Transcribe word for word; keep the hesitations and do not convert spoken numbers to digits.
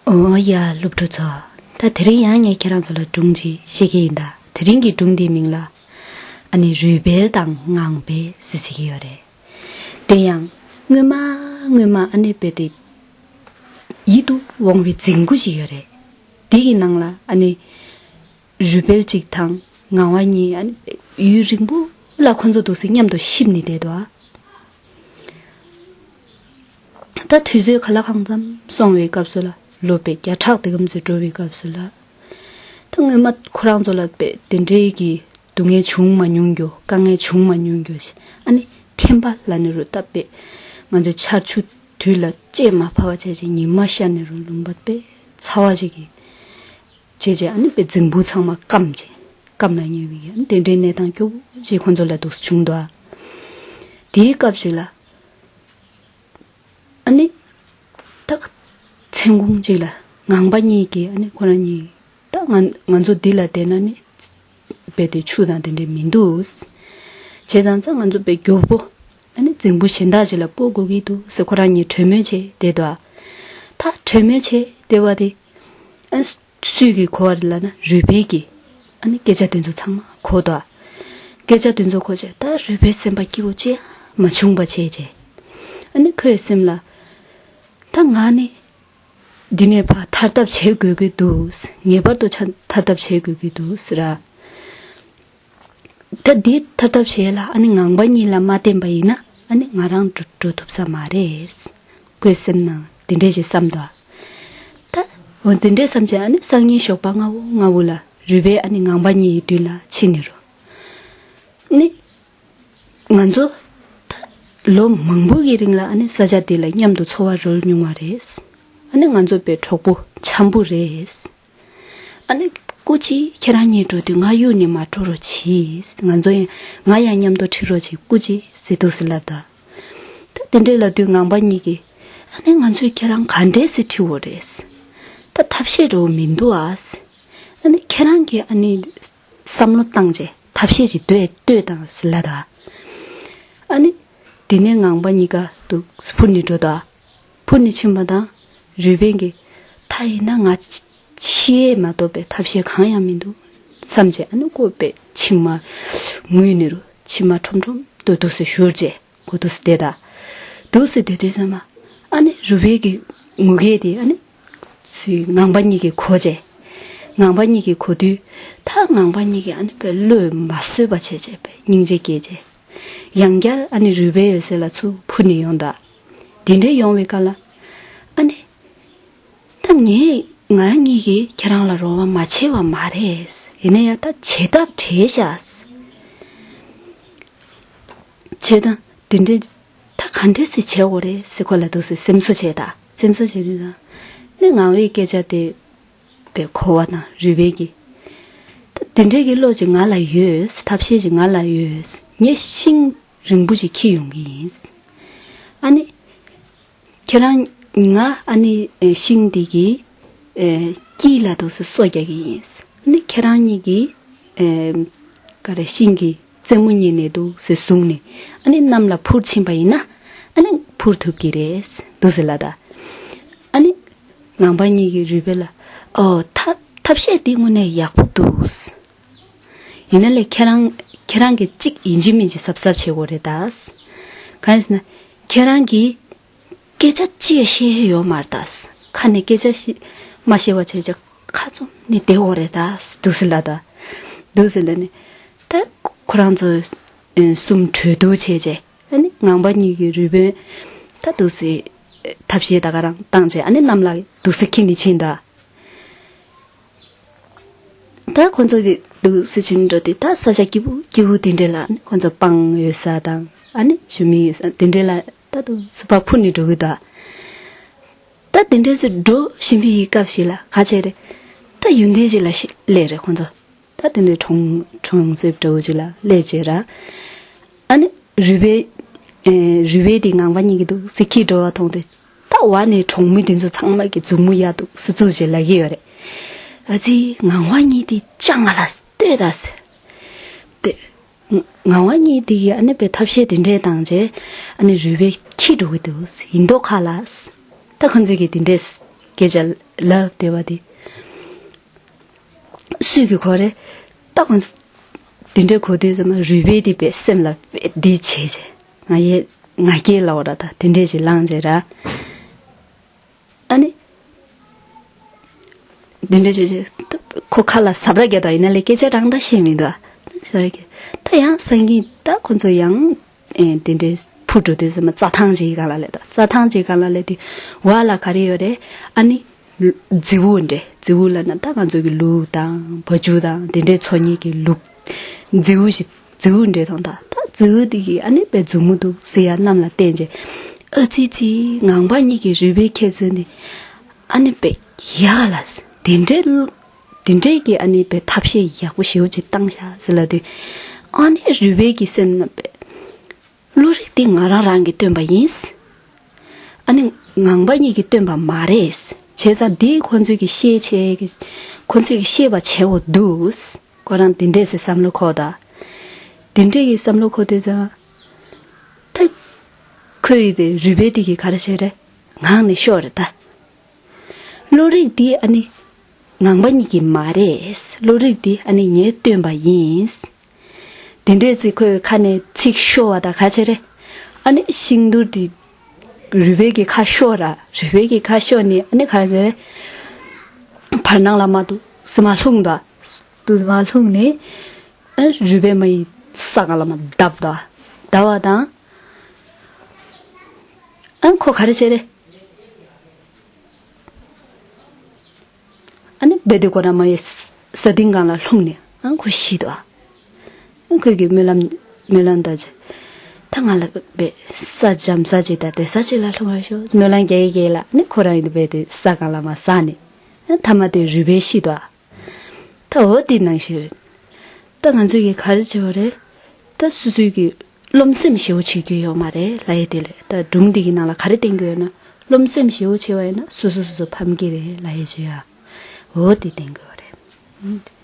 ཨོ་ཡ། སློབ་ཕྲུག་ཚོ། ད་དེ་རིང་ཡང་ངས་ཁྱེད་རང་ཚོ་ལ་སྒྲུང་ཅིག་བཤད་ཀྱི་ཡིན། ད་དེ་རིང་གི་སྒྲུང་འདིའི་མིང་ལ་ཨ་ནི་རུས་སྦལ་དང་ངང་སྦལ་ཟེར་ཟེར་གྱི་ཡོད་རེད། དེ་ཡང་སྔོན་མ་སྔོན་མ་ཨ་ནི་རྦད་དེ་ཡིད་དུ་འོང་བའི་རྫིང་བུ་ཞིག་ཡོད་རེད། དེ་གི་ནང་ལ་ཨ་ནི་རུས་སྦལ་གཅིག་དང་ངང་པ་གཉིས་ཨ་ནི་ཡུན་རིང་པོ་ལ་ཁོ་ཚོ་འདུག་སེ་མཉམ་དུ་གཤིབ་ནས་བསྡད་འདུག་ཨ། ད་དུས་ཚོད་ག་ལ་གང་འཚམ་སོང་བའི་སྐབས་སུ་ལ། ལོ་དཔེ་བརྒྱ་ཕྲག་དེ་གམ་ཙམ་འགྲོ་བའི་སྐབས་སུ་ལ། ད་སྔོན་མ་ཁོ་རང་ཚོ་ལ་དཔེ་དེ་འདྲའི་གི་སྡུག་བསྔལ་བྱུང་མ་མྱོང་རྒྱུ། དཀའ་ངལ་བྱུང་མ་མྱོང་རྒྱུ་ཞིག་ཨ་ནི་ཐན་པ་ལ་ནི་རུ། ད་དཔེ་ང་ཚོའི་ཆར་ཆུ་དུས་ལ་ལྕེ་མ་ཕབ་པ་བྱས་བྱས། ཉི་མ་ཤར་ནས་རུ་ལུང་པ་དཔེ་ཚ་བ་ཞིག་གི་བྱས་བྱས། ཨ་ནི་དཔེ་རྫིང་བུ་ཚང་མ་སྐམ་བྱས། སྐམ་ལ་ཉེ་བའི་ཨ་ནི་དེ་འདྲའི་གནས་སྟངས་སྐྱོ་བོ་ཅིག་ཁོ་ཚོ་ལ་འདུག་སེ་བྱུང་འདུག་ཨ། དེའི་སྐབས་ཤིག་ལ་ཨ་ནི་ད་མཚན་གུང་ཅིག་ལ་ངང་པ་གཉིས་ཀྱིས་ཨ་ནི་ཁོ་རང་གཉིས། ད་ང་ང་ཚོ་འདི་ལ་བསྡད་ན་ནི་རྦད་དེ་ཆུ་དང་དེ་འདྲ་མི་འདུག་བྱས་ཙང་། ཙང་ང་ཚོ་དཔེ་མགྱོགས་པོ་ཨ་ནི་རྫིང་བུ་གཞན་དག་ཅིག་ལ་སྤོ་དགོས་ཀྱི་འདུག་ཟེར་ཁོ་རང་གཉིས་གྲོས་མོལ་བྱས་བསྡད་འདུག་ཨ། ད་གྲོས་མོལ་བྱས་བསྡད་པ་དེ་ཨ་ནི་སུས་ཀྱིས་གོ་བ་རེད་ལབ་ན། རུས་སྦལ་གྱིས་ཨ་ནི་སྐད་ཆ་དེ་ཚོ་ཚང་མ་གོ་འདུག་ཨ། སྐད་ཆ་དེ་ཚོ་གོ་བྱས། ད་རུས་སྦལ་སེམས་པ་སྐྱིད་པོ་ཅི་ཡང་མ་བྱུང་བ་བྱས་བྱས། ཨ་ནི་ཁོའི་སེམས་ལ། ད་ང་ནི་འདི་ནས་ཕར་ཐར་ཐབས་བྱེད་དགོས་ཀྱི་འདུག་ངེས་པར་དུ་ཆ་ཐར་ཐབས་བྱེད་དགོས་ཀྱི་འདུག་ཟེར་ར། ད་འདི་ཐར་ཐབས་བྱེད་ལ་ཨ་ནི་ངང་པ་གཉིས་ལ་མ་བརྟེན་པ་ཡིན་ན་ཨ་ནི་ང་རང་འགྲོ་འགྲོ་ཐུབ་ས་མ་རེད། ཁོའི་སེམས་ནང་དེ་འདྲས་ཞིག་བསམ་འདུག་ད་འོ་དེ་འདྲས་བསམ་བྱས། ཨ་ནི་སང་ཉིན་ཞོགས་པ་སྔ་བོ་སྔ་བོ་ལ་རུས་སྦལ་ཨ་ནི་ངང་པ་གཉིས་ཡི་མདུན་ལ་ཕྱིན་ནས་རུ། ནི། ང་ཚོ་ད་ལོ་མང་པོ་གི་རིང་ལ་ཨ་ནི་ས་ཆ་འདི་ལ་མཉམ་དུ་འཚོ་བ་རོལ་མྱོང་བ་རེད། ཨ་ནི་ང་ཚོ་དཔེ་གྲོགས་པོ་འཆམ་པོ་རེད། ཨ་ནི་སྐུ་མཁྱེན། ཁྱེད་རང་གཉིས་འགྲོ་དུས་ང་གཡུག་ནས་མ་འགྲོ་རོགས་གྱིས། ང་ཚོ་ཡང་ང་ཡང་མཉམ་དུ་ཁྲིད་རོགས་གྱིས། སྐུ་མཁྱེན་ཟེར་འདུག་སེ་ལབ་ད། ད་དེ་འདྲས་ལབ་དུས་ངང་པ་གཉིས་ཀྱིས། ཨ་ནི་ང་ཚོས་ཁྱེད་རང་ག་འདྲས་སེ་ཁྲིད་འོ་རེད། ད་ཐབས་ཤེས་འགྲོ་མི་འདུག་ཨ། ཨ་ནི་ཁྱེད་རང་གིས་ཨ་ནི་བསམ་བློ་བཏང་བྱས་ཐབས་ཤེས་ཅིག་ལྟོས་ལྟོས་དང་ཟེར་ལབ་ད། ཨ་ནི་དེ་ནས་ངང་པ་གཉིས་ཀ་འདུག་སེ་འཕུར་ནས་འགྲོ་ད། འཕུར་ནས་ཕྱིན་པ་དང་རུས་སྦལ་གྱིས། ད་ཡིན་ན་ང་ཤི་ཡས་མ་གཏོགས་པའི་ཐབས་ཤེས་གང་ཡང་མི་འདུག་བསམ་བྱས། ཨ་ནི་ཁོ་དཔེ་མཆིལ་མ་ངུས་ནས་རུ་མཆིལ་མ་ཁྲོམ་ཁྲོམ་ཏོག་ཏོག་སེ་བཞུར་བྱས། ཁོ་འདུག་སེ་བསྡད་ད། འདུག་སེ་བསྡད་དུས་ཙམ་པ་ཨ་ནི་རུས་སྦལ་གྱི་ངུ་སྐད་དེ་ཨ་ནི་སུའི་ངང་པ་གཉིས་ཀྱིས་གོ་བྱས། ངང་པ་གཉིས་ཀྱིས་གོ་དུས། ད་ངང་པ་གཉིས་ཀྱིས་ཨ་ནི་དཔེ་བློས་མ་བཟོད་པ་བྱས་བྱས། དཔེ་སྙིང་རྗེ་སྐྱེས་བྱས། ཡང་བསྐྱར་ཨ་ནི་རུས་སྦལ་ཡོད་སའི་ལ་ཚུར་འཕུར་ནས་ཡོང་ད། དེ་འདྲའི་ཡོང་བའི་སྐབས་ལ་ཨ་ནི། ད་ངས་ང་རང་གཉིས་ཀྱིས་ཁྱེད་རང་ལ་རོགས་པ་མ་བྱས་པ་མ་རེད། ཡིན་ན་ཡང་ད་བྱེད་ཐབས་བྲལ་ཤག་བྱས་ད་དེ་འདྲའི་ད་ག་འདྲས་སེ་བྱེད་དགོས་རེད་ཟེར་ཁོ་ལ་འདུག་སེ་སེམས་གསོ་བྱས་ད། སེམས་གསོ་བྱེད་དུས་ད་ནི་ངང་པའི་སྐད་ཆ་དེ་དཔེ་གོ་བ་དང་རུས་སྦལ་གྱིས། ད་དེ་འདྲའི་གི་བློ་ཅིག་ང་ལ་ཡོད། ཐབས་ཤེས་ཅིག་ང་ལ་ཡོད། ངས་ཤིང་རིང་པོ་ཅིག་འཁྱེར་ཡོང་གི་ཡིན། ཨ་ནི། ཁྱེད་རང་། ང་ཨ་ནི་ཨེ་ཤིང་འདི་གི་ཨེ་དཀྱིལ་ལ་འདུག་སེ་སོ་རྒྱག་གི་ཡིན། ཨ་ནི་ཁྱེད་རང་གཉིས་ཀྱིས་ཨེ་ག་རེ་ཤིང་གི་རྩེ་མོ་གཉིས་ནས་འདུག་སེ་བཟུང་ནས་ཨ་ནི་གནམ་ལ་འཕུར་ཕྱིན་པ་ཡིན་ན་ཨ་ནི་འཕུར་ཐུབ་ཀྱི་རེད་འདུག་སེ་ལབ་ད། ཨ་ནི་ངང་པ་གཉིས་ཀྱིས་རུས་སྦལ་ལ། ཨོ། ཐབས་ཐབས་ཤེས་འདི་དངོས་གནས་ཡག་པོ་འདུག་ཡིན་ན་ལས་ཁྱེད་རང་ཁྱེད་རང་གིས་གཅིག་ཡིན་གཅིག་མིན་གཅིག་གཟབ་གཟབ་བྱེད་དགོས་རེད་ད། གང་ཡིན་ཟེར་ན། ཁྱེད་རང་གིས་སྐད་ཆ་ཅི་ཡང་བཤད་ཡོད་མ་རེད་ད། ཁ་ནས་སྐད་ཆ་ཞིག་མ་བཤད་པ་བྱས་བྱས་ཁ་བཙུམ་ནས་བསྡད་དགོས་རེད་ད། འདུག་སེ་ལབ་ད། འདུག་སེ་ལབ་ནས། ད་ཁོ་རང་ཚོ་གསུམ་གྲོས་བསྡུར་བྱས་བྱས། ཨ་ནི་ངང་པ་གཉིས་ཀྱིས་རུས་སྦལ་ད་འདུག་སེ་ཐབས་ཤེས་ད་ག་རང་བཏང་བྱས། ཨ་ནི་གནམ་ལ་འདུག་སེ་འཁྱེར་ནས་ཕྱིན་ད། ད་ཁོ་ཚོ་གིས་འདུག་སེ་ཕྱིན་འགྲོ་དུས་ད་ས་ཆ་སྐྱིད་པོ་སྐྱིད་པོ་དེ་འདྲ་ལ་ཁོ་ཚོ་སྤང་ཡོད་ས་དང་ཨ་ནི་ཆུ་མིག་ཡོད་ས་དེ་འདྲ་ལ་ད་འདུག་སེ་ཕར་འཕུར་ནས་འགྲོ་གི་འདུག་ད་དེ་འདྲ་སེ་འགྲོ་བཞིན་པའི་སྐབས་ཤིག་ལ་ག་བྱས་རེད། ད་ཡུན་ཐུང་ཅིག་ལ་ཤི་སླེབས་རེད་ཁོ་ཚོ། ད་དེ་འདྲའི་གྲོང་གྲོང་གསེབ་འདྲ་བོ་ཅིག་ལ་སླེབས་བྱས་ར། ཨ་ནི་རུས་སྦལ་ཨེ་རུས་སྦལ་དེ་ངང་པ་གཉིས་ཀྱིས་འདུག་སེ་འཁྱེར་འགྲོ་བ་མཐོང་དུས། ད་བར་ནས་གྲོང་མི་དེ་ཚོ་ཚང་མ་གིས་མཛུབ་མོ་ཡར་འདུག་སེ་བཙུགས་བྱས་ལབ་ཀྱི་ཡོད་རེད། ཨ་ཙི། ངང་པ་གཉིས་དེ་ཅང་ང་ལ་ལྟོས་ད་ཟེར། དེ། ངང་པ་གཉིས་དེ་གིས་ཨ་ནི་དཔེ་ཐབས་ཤེས་དེ་འདྲས་བཏང་བྱས་ཨ་ནི་རུས་སྦལ་འཁྱེར་འགྲོ་གི་འདུག་ཟེར། ཡིན་མདོག་ཁ་ལ་ཟེར། ད་ཁོ་ཚོ་གིས་དེ་འདྲས་ སྐད་ཆ་ལབ་བསྡད་པ་དེ། སུས་ཀྱིས་གོ་རེད། ད་ཁོང་དེ་འདྲའི་གོ་དུས་ཙམ་པ་རུས་སྦལ་དེ་པའི་སེམས་ལ་དཔེ་འདི་བྱས་བྱས། ང་ཡི་ང་རྒྱལ་ལ་འོ་ར་ད་དེ་འདྲས་ཅིག་ལངས་བྱས་ར། ཨ་ནི། དེ་འདྲས་བྱས་བྱས། ད་ཁོ་ཁ་ལ་ཟབ་ར་རྒྱག་དང་ཡིན་ན་ལས་སྐད་ཆ་རང་ད་བཤད་མི་འདུག་ཨ། ཟབ་ར་རྒྱག་ད་ཡང་སང་ཉིན་ད་ཁོ་ཚོ་ཡང་། ཨེ་དེ་འདྲས་འཕུར་འགྲོ་དུས་ཙམ་པ་རྩྭ་ཐང་ཅིག་སྒང་ལ་སླེབས་ད། རྩྭ་ཐང་ཅིག་སྒང་ལ་སླེབས་དུས་བར་ལ་ག་རེ་ཡོད་རེད། ཨ་ནི། རྫི་བོ་འདྲ། རྫི་བོ་ལབ་ན་ད་ང་ཚོ་གི་ལུག་དང་བ་ཕྱུགས་དང་དེ་འདྲའི་འཚོ་མཁན་གྱི་ལུག་རྫི་བོ་ཞིག་རྫི་བོ་འདྲ་མཐོང་ད། ད་རྫི་བོ་དེ་གིས་ཨ་ནི་དཔེ་མཛུབ་མོ་འདུག་སེ་ཡར་གནམ་ལ་བསྟན་བྱས། ཨ་ཙི་ཙི། ངང་པ་གཉིས་ཀྱི་རུས་སྦལ་ཁྱེད་ཚོ་ནི་ཨ་ནི་དཔེ་ཡག་ལ། དེ་འདྲའི་དེ་འདྲའི་གི་ཨ་ནི་དཔེ་ཐབས་ཤེས་ཡག་པོ་ཞེ་པོ་ཅིག་བཏང་ཤག་ཟེར་ལབ་དུས། ཨ་ནི་རུས་སྦལ་གྱི་སེམས་ནང་དཔེ། བློ་རིག་འདི་ང་རང་རང་གིས་བཏོན་པ་ཡིན། ཨ་ནི་ངང་པ་གཉིས་ཀྱིས་བཏོན་པ་མ་རེད། བྱས་ཙང་འདི་ཁོ་ཚོས་ཀྱིས་ཤེས་བྱས་ཀྱི། ཁོ་ཚོས་ཀྱིས་ཤེས་པ་བྱས་འོ་འདུག་ཁོ་རང་དེ་འདྲས་སེ་བསམ་བློ་འཁོར་ད། དེ་འདྲས་ཀྱི་བསམ་བློ་འཁོར་དུས་ཙང་། ད། ཁོས་ཡིས་དེ་རུས་སྦལ་དེ་གིས་ག་རེ་བྱས་རེད། ངང་ནས་ཤོག་རེད་ད། བློ་རིག་འདི་ཨ་ནི། ངང་པ་གཉིས་ཀྱི་མ་རེད། བློ་རིག་འདི་ཨ་ནི་ངས་བཏོན་པ་ཡིན། དེ་འདྲས་ཟེར་ཁོས་ཁ་ནས་ཚིག་ཤོར་བ་དང་ག་ཅི་རེད། ཨ་ནི་ཤིང་དུར་དེ། རུས་སྦལ་གྱི་ཁ་ཤོར་ར། རུས་སྦལ་གྱི་ཁ་ཤོར་ནས་ཨ་ནི་ག་ཅི་རེད། བར་སྣང་ལ་མ་འདུག་སེ་མར་ལྷུང་ད། འདུག་སེ་མར་ལྷུང་ནས། ཨ་རུས་སྦལ་མ་ཡི་ས་སྒང་ལ་མར་བརྡབས་ད། བརྡབས་པ་དང་། ཨ་ཁོ་ག་རེ་བྱས་རེད། ཨ་ནི་སྦལ་དེ་ཁོ་རང་མ་ཡི་ས་སྟེང་སྒང་ལ་ལྷུང་ནས་ཨ་ཁོ་ཤི་འདུག་ཨ། ཨ་ཁོས་ཀྱིས་སྨོན་ལམ་སྨོན་ལམ་བཏབ་བྱས། ད་ང་ལ་དཔེ་ས་འཇམ་ས་ཅིག་དང་བདེ་ས་ཅིག་ལ་ལྷུང་བར་ཤོག་སྨོན་ལམ་རྒྱག་གི་རྒྱག་གི་ལ་ཨ་ནི་ཁོ་རང་ཡིན་དུ་སྦལ་དེ་ས་སྒང་ལ་མར་ཟགས་ནས། ཨ་མཐའ་མ་དེ་རུས་སྦལ་ཤི་འདུག་ཨ། ད་འོ་དེ་ནང་བཞིན་རེད། ད་ང་ཚོས་ཀྱིས་ག་རེ་བྱེད་པ་རེད། ད་སོ་སོས་ཀྱིས་རློམ་སེམས་ཞེ་པོ་བྱེད་རྒྱུ་ཡོད་མ་རེད་ལབ་ཡས་དེ་ལས། ད་སྒྲུང་འདི་གི་ནང་ལ་ག་རེ་བསྟན་གྱི་ཡོད་ན། རློམ་སེམས་ཞེ་པོ་བྱེད་པ་ཡིན་ན་སོ་སོ་སོ་སོ་ཕམ་གྱི་རེད་ལབ་ཡས་བྱེད་ཡ། འོ་དེ་བསྟན་གྱི་ཡོད་རེད།